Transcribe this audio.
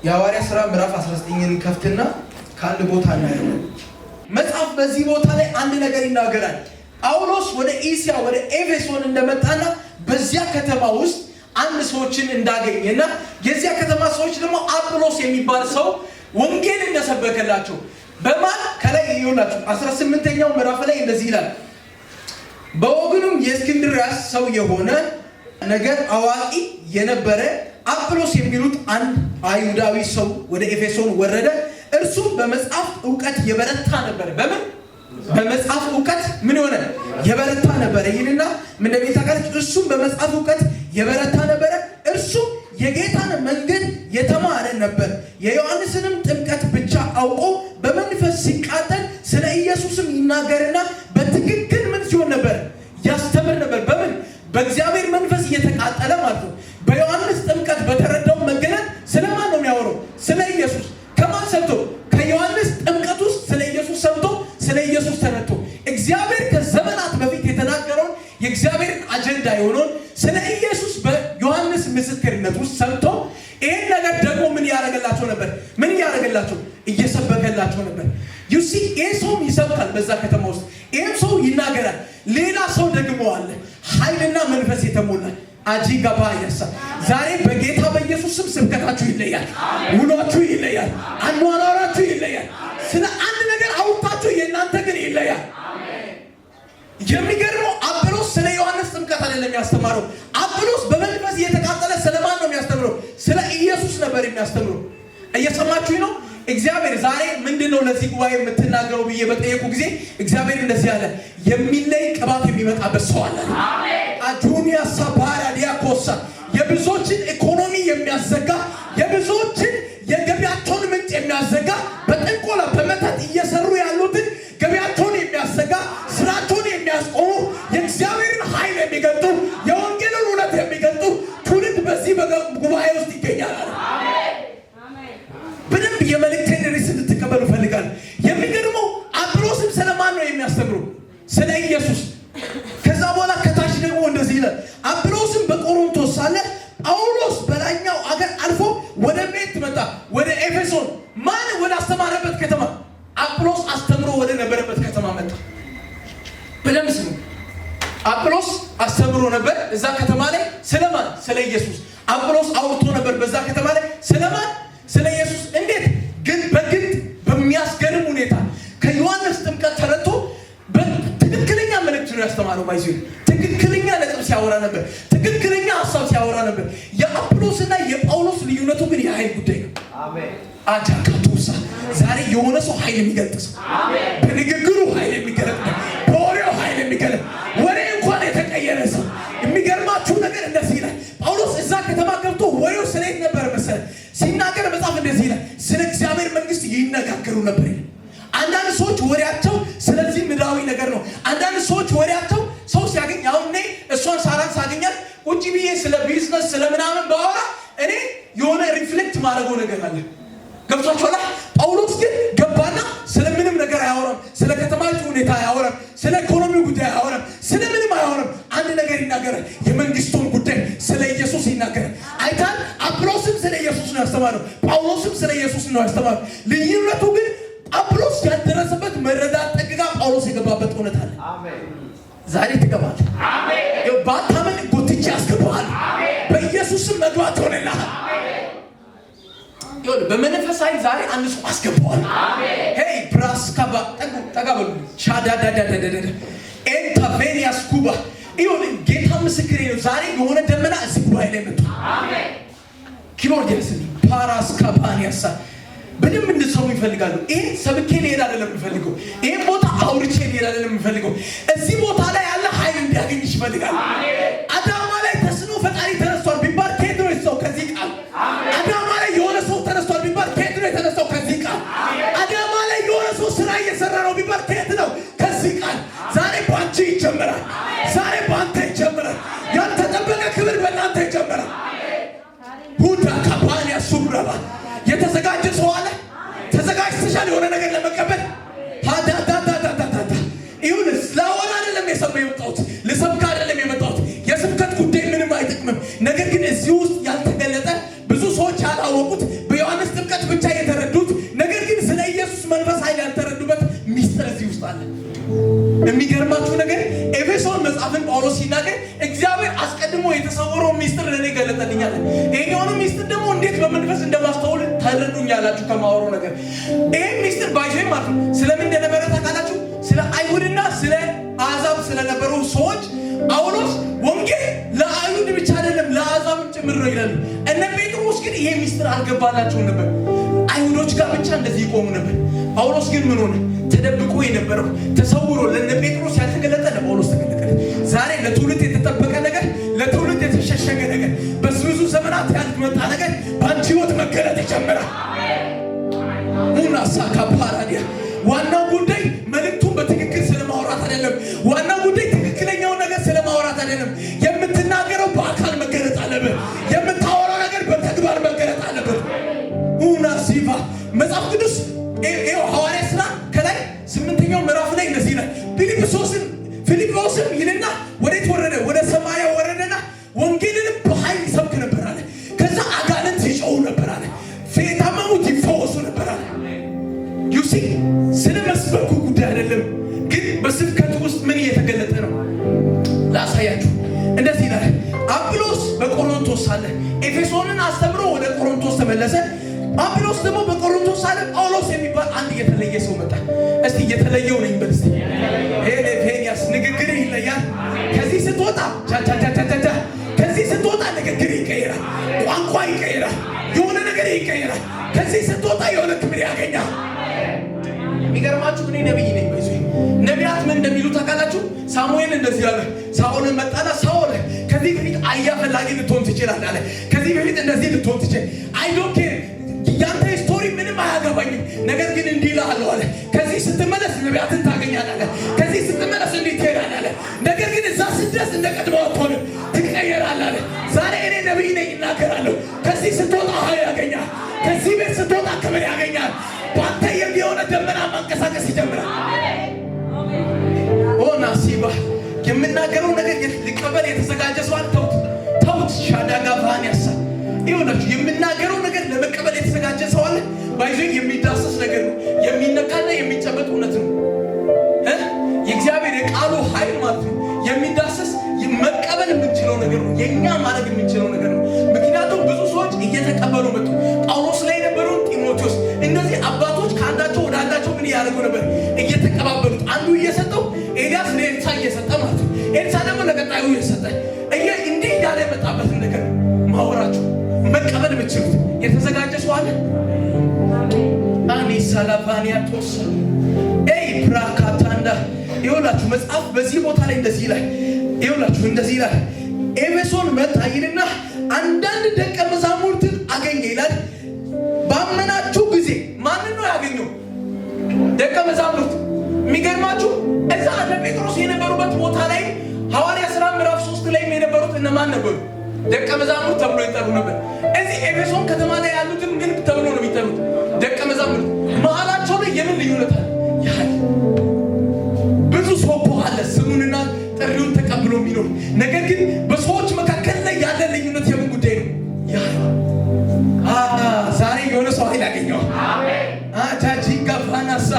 የሐዋርያ ሥራ ምዕራፍ 19ን ከፍትና ከአንድ ቦታ እናያለን። መጽሐፍ በዚህ ቦታ ላይ አንድ ነገር ይናገራል። ጳውሎስ ወደ እስያ ወደ ኤፌሶን እንደመጣና በዚያ ከተማ ውስጥ አንድ ሰዎችን እንዳገኘና የዚያ ከተማ ሰዎች ደግሞ አጵሎስ የሚባል ሰው ወንጌል እንደሰበከላቸው በማን ከላይ ይሆናችሁ 18ኛው ምዕራፍ ላይ እንደዚህ ይላል። በወገኑም የእስክንድርያ ሰው የሆነ ነገር አዋቂ የነበረ አጵሎስ የሚሉት አንድ አይሁዳዊ ሰው ወደ ኤፌሶን ወረደ። እርሱም በመጽሐፍ እውቀት የበረታ ነበረ። በምን? በመጽሐፍ እውቀት ምን የሆነ የበረታ ነበረ። ይህንና ምን እንደሚል ታውቃለች። እርሱም በመጽሐፍ እውቀት የበረታ ነበረ። እርሱም የጌታን መንገድ የተማረ ነበር። የዮሐንስንም ጥምቀት ብቻ አውቆ በመንፈስ ሲቃጠል ስለ ኢየሱስም ይናገርና በትክክል ምን ሲሆን ነበር? ያስተምር ነበር። በምን? በእግዚአብሔር መንፈስ እየተቃጠለ ማለት ነው። በዮሐንስ ጥምቀት በተረዳው መገለጥ ስለማን ነው የሚያወራው? ስለ ኢየሱስ። ከማን ሰምቶ? ከዮሐንስ ጥምቀት ውስጥ ስለ ኢየሱስ ሰምቶ፣ ስለ ኢየሱስ ተረድቶ፣ እግዚአብሔር ከዘመናት በፊት የተናገረውን የእግዚአብሔርን አጀንዳ የሆነውን ስለ ኢየሱስ በዮሐንስ ምስክርነት ውስጥ ሰምቶ ይህን ነገር ደግሞ ምን እያደረገላቸው ነበር? ምን እያደረገላቸው? እየሰበከላቸው ነበር። You see፣ ይህ ሰውም ይሰብካል በዛ ከተማ ውስጥ፣ ይህም ሰው ይናገራል። ሌላ ሰው ደግሞ አለ፣ ኃይልና መንፈስ የተሞላ አጂጋባ ያሳ። ዛሬ በጌታ በኢየሱስ ስም ስብከታችሁ ይለያል፣ ውሏችሁ ይለያል፣ አኗኗራችሁ ይለያል። ስለ አንድ ነገር አውጥታችሁ የእናንተ ግን ይለያል። የሚገርመው አጵሎስ ስለ ዮሐንስ ጥምቀት አይደለም ያስተማረው። አጵሎስ በመንፈስ እየተቃጠለ ስለማን ነው የሚያስተምረው? ስለ ኢየሱስ ነበር የሚያስተምረው። እየሰማችሁኝ ነው? እግዚአብሔር ዛሬ ምንድን ነው ለዚህ ጉባኤ የምትናገረው ብዬ በጠየቁ ጊዜ እግዚአብሔር እንደዚህ አለ፣ የሚለይ ቅባት የሚመጣበት ሰው አለ። አጁኒያ ሳባራ ዲያኮሳ፣ የብዙዎችን ኢኮኖሚ የሚያዘጋ፣ የብዙዎችን የገቢያቸውን ምንጭ የሚያዘጋ፣ በጥንቆላ በመተት እየሰሩ ያሉትን ገቢያቸውን የሚያዘጋ፣ ስራቸውን የሚያስቆሙ፣ የእግዚአብሔርን ኃይል የሚገልጡ፣ የወንጌልን እውነት የሚገልጡ ትውልድ በዚህ ጉባኤ ውስጥ ይገኛል አለ። በደንብ የመልእክቴን ርዕስ እንድትቀበሉ እፈልጋለሁ። የሚገርመው አጵሎስም ስለማን ነው የሚያስተምሩ? ስለ ኢየሱስ። ከዛ በኋላ ከታች ደግሞ እንደዚህ ይላል። አጵሎስም በቆሮንቶስ ሳለ ጳውሎስ በላይኛው አገር አልፎ ወደ ቤት መጣ፣ ወደ ኤፌሶን። ማን ወደ አስተማረበት ከተማ? አጵሎስ አስተምሮ ወደ ነበረበት ከተማ መጣ። በደንብ ስሙ። አጵሎስ አስተምሮ ነበር እዛ ከተማ ላይ ስለማን? ስለ ኢየሱስ። አጵሎስ አውርቶ ነበር በዛ ከተማ ላይ ስለማን? ስለ ኢየሱስ። እንዴት ግን? በግልጥ በሚያስገርም ሁኔታ ከዮሐንስ ጥምቀት ተረድቶ በትክክለኛ መልእክት ነው ያስተማረው። By the way፣ ትክክለኛ ነጥብ ሲያወራ ነበር። ትክክለኛ ሀሳብ ሲያወራ ነበር። የአጵሎስና የጳውሎስ ልዩነቱ ግን የኃይል ጉዳይ ነው። አጃካቱሳ፣ ዛሬ የሆነ ሰው ኃይል የሚገልጥ ሰው፣ በንግግሩ ኃይል የሚገለጥ፣ በወሬው ኃይል የሚገለጥ፣ ወሬ እንኳን የተቀየረ ሰው። የሚገርማችሁ ነገር እንደዚህ ይላል። ጳውሎስ እዛ ከተማ ገብቶ ወሬው ስለየት ነበር መሰለ ሲናገር? መጽሐፍ እንደዚህ ይላል፣ ስለ እግዚአብሔር መንግስት ይነጋገሩ ነበር ይላል። አንዳንድ ሰዎች ወሬያቸው ስለዚህ ምድራዊ ነገር ነው። አንዳንድ ሰዎች ወሬያቸው ሰው ሲያገኝ፣ አሁን እኔ እሷን ሳራን ሳገኛት ቁጭ ብዬ ስለ ቢዝነስ ስለ ምናምን ባወራ እኔ የሆነ reflect ማድረገው ነገር አለ። ገብቷችኋል? ጳውሎስ ግን ገባና ስለምንም ነገር አያወራም። ስለ ከተማይቱ ሁኔታ አያወራም። ስለ ኢኮኖሚው ጉዳይ አያወራም። ስለ ምንም አያወራም። አንድ ነገር ይናገራል። የመንግስቱን ጉዳይ ስለ ኢየሱስ ይናገራል። አይታል። አጵሎስም ስለ ኢየሱስ ነው ያስተማረው። ጳውሎስም ስለ ኢየሱስ ነው ያስተማረው። ልዩነቱ ግን አጵሎስ ያልደረሰበት መረዳት ጥግ ጋር ጳውሎስ የገባበት እውነት አለ። ዛሬ ትገባለህ። ባታምን ጎትቼ አስገባሃል። በኢየሱስም መግባት ይሆንልሃል። ይኸውልህ፣ በመንፈስ ኃይል ዛሬ አንድ ሰው አስገባዋል። Hey፣ ብራስ ካባ ጠጉ ጠጋ በሉ። ሻዳዳዳዳዳዳ ኤንታቬኒያስ ኩባ። ይኸውልህ፣ ጌታ ምስክሬ ነው። ዛሬ የሆነ ደመና እዚህ ጉባኤ ላይ መጥቷል። Keyboard ያስልኝ ፓራስ ካፓኒያሳ። በደንብ እንድትሰሙ ይፈልጋሉ። ይሄ ሰብኬ ልሄድ አይደለም የምፈልገው። ይሄን ቦታ አውርቼ ልሄድ አይደለም የምፈልገው። እዚህ ቦታ ላይ ያለ ኃይል እንዲያገኝሽ ይፈልጋል። አዳማ ላይ ተስኖ ፈጣሪ ተነስቷል ቢባል ከየት ነው የተነሳው? ከዚህ ቃል። አዳማ ላይ የሆነ ሰው ተነስቷል ቢባል ከየት ነው የተነሳው? ከዚህ ቃል። አዳማ ላይ የሆነ ሰው ስራ እየሰራ ነው ቢባል ከየት ነው? ከዚህ ቃል። ዛሬ በአንቺ ይጀምራል። ዛሬ በአንተ ይጀምራል። ያልተጠበቀ ክብር በእናንተ ይጀምራል። ሁዳ ካፓኒያ ሱብረባ። የተዘጋጀ ሰው አለ? ተዘጋጅተሻል የሆነ ነገር ለመቀበል? ታዳዳዳዳዳዳ። ይሁን፣ ላወራ አይደለም የሰማ የመጣሁት፣ ልሰብክ አይደለም የመጣሁት። የስብከት ጉዳይ ምንም አይጠቅምም። ትረዱኛላችሁ ከማወራው ነገር። ይሄ ሚስጥር ባይዘ ማለት ነው። ስለምን እንደነበረ ታውቃላችሁ? ስለ አይሁድና ስለ አሕዛብ ስለነበሩ ሰዎች ጳውሎስ ወንጌል ለአይሁድ ብቻ አይደለም ለአሕዛብም ጭምር ነው ይላሉ። እነ ጴጥሮስ ግን ይሄ ሚስጥር አልገባላቸውም ነበር። አይሁዶች ጋር ብቻ እንደዚህ ይቆሙ ነበር። ጳውሎስ ግን ምን ሆነ? ተደብቆ የነበረው ተሰውሮ ለእነ ጴጥሮስ ያልተገለጠ ለጳውሎስ ተገለጠ። ዛሬ ለትውልድ የተጠበቀ ነገር፣ ለትውልድ የተሸሸገ ነገር፣ በብዙ ዘመናት ያልመጣ ነገር በአንቺ ህይወት መገለጥ ይጀምራል። ሙናሳካ ፓራዲያ። ዋናው ጉዳይ መልእክቱን በትክክል ስለማውራት አይደለም። ዋናው ጉዳይ ትክክለኛውን ነገር ስለማውራት አይደለም። የምትናገረው በአካል መገለጥ አለበት። የምታወራው ነገር በተግባር መገለጥ አለበት። ኡና ሲቫ መጽሐፍ ቅዱስ ይኸው ሐዋርያ ሥራ ከላይ 8ኛው ምዕራፍ ላይ እንደዚህ ይላል። ፊልጶስም ይልና ወዴት ወረደ? ወደ ሰማርያ ወረደና ወንጌልንም በኃይል ይሰብክ ነበር አለ። ከዛ አጋንንት ይጮሁ ነበር አለ። የታመሙት ይፈወሱ ነበር አለ። You see፣ ስለ መስበኩ ጉዳይ አይደለም፣ ግን በስብከቱ ውስጥ ምን እየተገለጠ ነው ላሳያችሁ። እንደዚህ ይላል። አጵሎስ በቆሮንቶስ ሳለ ኤፌሶንን አስተምሮ ወደ ቆሮንቶስ ተመለሰ። አጵሎስ ደግሞ በቆሮንቶስ ሳለ ጳውሎስ የሚባል አንድ የተለየ ሰው መጣ። እስቲ የተለየው ነኝ በል እስቲ። ሄሌፌንያስ ንግግር ይለያል። ከዚህ ስትወጣ ቻቻቻቻቻ፣ ከዚህ ስትወጣ ንግግር ይቀየራል፣ ቋንቋ ይቀየራል፣ የሆነ ነገር ይቀየራል። ከዚህ ስትወጣ የሆነ ክብር ያገኛል። የሚገርማችሁ እኔ ነቢይ ነኝ። በዚ ነቢያት ምን እንደሚሉ ታውቃላችሁ? ሳሙኤል እንደዚህ አለ። ሳኦልን መጣና ሳኦል ከዚህ በፊት አህያ ፈላጊ ልትሆን ትችላለህ አለ። ከዚህ በፊት እንደዚህ ልትሆን ትችል፣ I don't care፣ ያንተ story ምንም አያገባኝም። ነገር ግን እንዲህ እልሃለሁ አለ። ከዚህ ስትመለስ ነቢያትን ታገኛለህ አለ። ከዚህ ስትመለስ እንዲህ ትሄዳለህ አለ። ነገር ግን እዛ ስትደርስ እንደ ቀድሞ አትሆንም፣ ትቀየራለህ አለ። ዛሬ እኔ ነቢይ ነኝ፣ እናገራለሁ። ከዚህ ስትወጣ ኃይል ያገኛል። ከዚህ ቤት ስትወጣ ክብር ያገኛል። በአንተ የሚሆነ ደመና ማንቀሳቀስ ይጀምራል። ኦ ናሲባ፣ የምናገረው ነገር ሊቀበል የተዘጋጀ ሰው አለ? ተውት ተውት። ሻዳጋ ቫን ያሳ ይኸውላችሁ፣ የምናገረው ነገር ለመቀበል የተዘጋጀ ሰው አለ? ባይዞ የሚዳሰስ ነገር ነው። የሚነካና የሚጨበጥ እውነት ነው። የእግዚአብሔር የቃሉ ኃይል ማለት ነው። የሚዳሰስ፣ መቀበል የምንችለው ነገር ነው። የእኛ ማድረግ የምንችለው ነገር ነው። ምክንያቱም ብዙ ሰዎች እየተቀበሉ መጡ። ጳውሎስ ላይ የነበረውን ጢሞቴዎስ፣ እነዚህ አባቶች ከአንዳቸው ወደ አንዳቸው ምን እያደረጉ ነበር? እየተቀባበሉት፣ አንዱ እየሰጠው፣ ኤልያስ ለኤልሳ እየሰጠ ማለት ነው። ኤልሳ ደግሞ ለቀጣዩ እየሰጠ፣ እንዲህ እያለ የመጣበትን ነገር ማወራችሁ መቀበል የምትችሉት የተዘጋጀ ሰው አለ? አኒ ሳላቫኒያ ቶሳ ኤይ ፕራካታንዳ። ይኸውላችሁ መጽሐፍ በዚህ ቦታ ላይ እንደዚህ ይላል። ይኸውላችሁ እንደዚህ ይላል። ኤፌሶን መጣ ይልና አንዳንድ ደቀ መዛሙርትን አገኘ ይላል። ባመናችሁ ጊዜ ማንን ነው ያገኘው? ደቀ መዛሙርት። የሚገርማችሁ እዛ እነ ጴጥሮስ የነበሩበት ቦታ ላይ ሐዋርያ ሥራ ምዕራፍ 3 ላይ የነበሩት እነማን ነበሩ? ደቀ መዛሙርት ተብሎ ይጠሩ ነበር። እዚህ ኤፌሶን ከተማ ላይ ያሉትን ምን ተብሎ ነው የሚጠሩት? ደቀ መዛሙርት። መሀላቸው ላይ የምን ልዩነት አለ? ያህል ብዙ ሰው እኮ አለ ስሙንና ጥሪውን ተቀብሎ የሚኖር። ነገር ግን በሰዎች መካከል ላይ ያለ ልዩነት የምን ጉዳይ ነው? ያህል ዛሬ የሆነ ሰው ኃይል ያገኘዋል። ጃጂጋ ፋናሳ።